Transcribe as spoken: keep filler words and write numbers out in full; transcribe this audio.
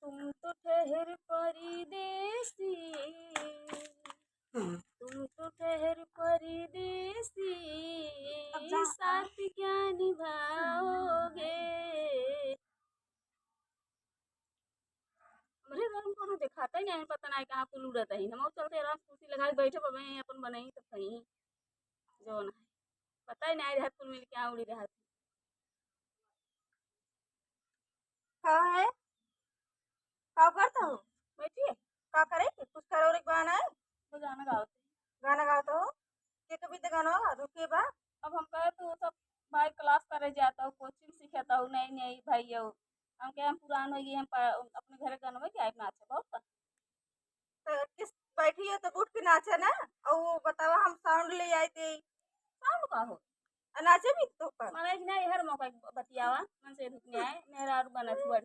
तुम तो ठहर परदेसी, तुम तो ठहर परदेसी, अब जा। साथ क्या निभाओगे? हमरे घर में कोनो देखाता ही नहीं, पता नहीं कहाँ कुल उड़त है। हम चलते आराम से कुर्सी लगा के बैठे, बबे अपन बनाई तो खाई, जौन है पता ही नहीं रहत कुल मिल के उड़ी रहत। का है? का करत हो? बैठिए। का करे के? कुछ करे और एक बहाना है? तो गाना गाओ। गाना गाओ तो? के तो बीते गाना गा दो, के बा? अब हम कहे तो सब भाई क्लास करे जाता हो, कोचिंग सीखता हो, नई नई भाई हो। हम कहे हम पुरान हो गए, हम प-, अपने घर गाना में गायब नाचे बहुत। तो किस बैठी हो तो उठ के नाचे ना, और वो बतावा हम साउंड ले आई थे। साउंड का हो? आ नाचे भी तो पर। माने कि नहीं, हर मौका बतियावा, मन से रुक नहीं आए, मेरा और बनत हुआ।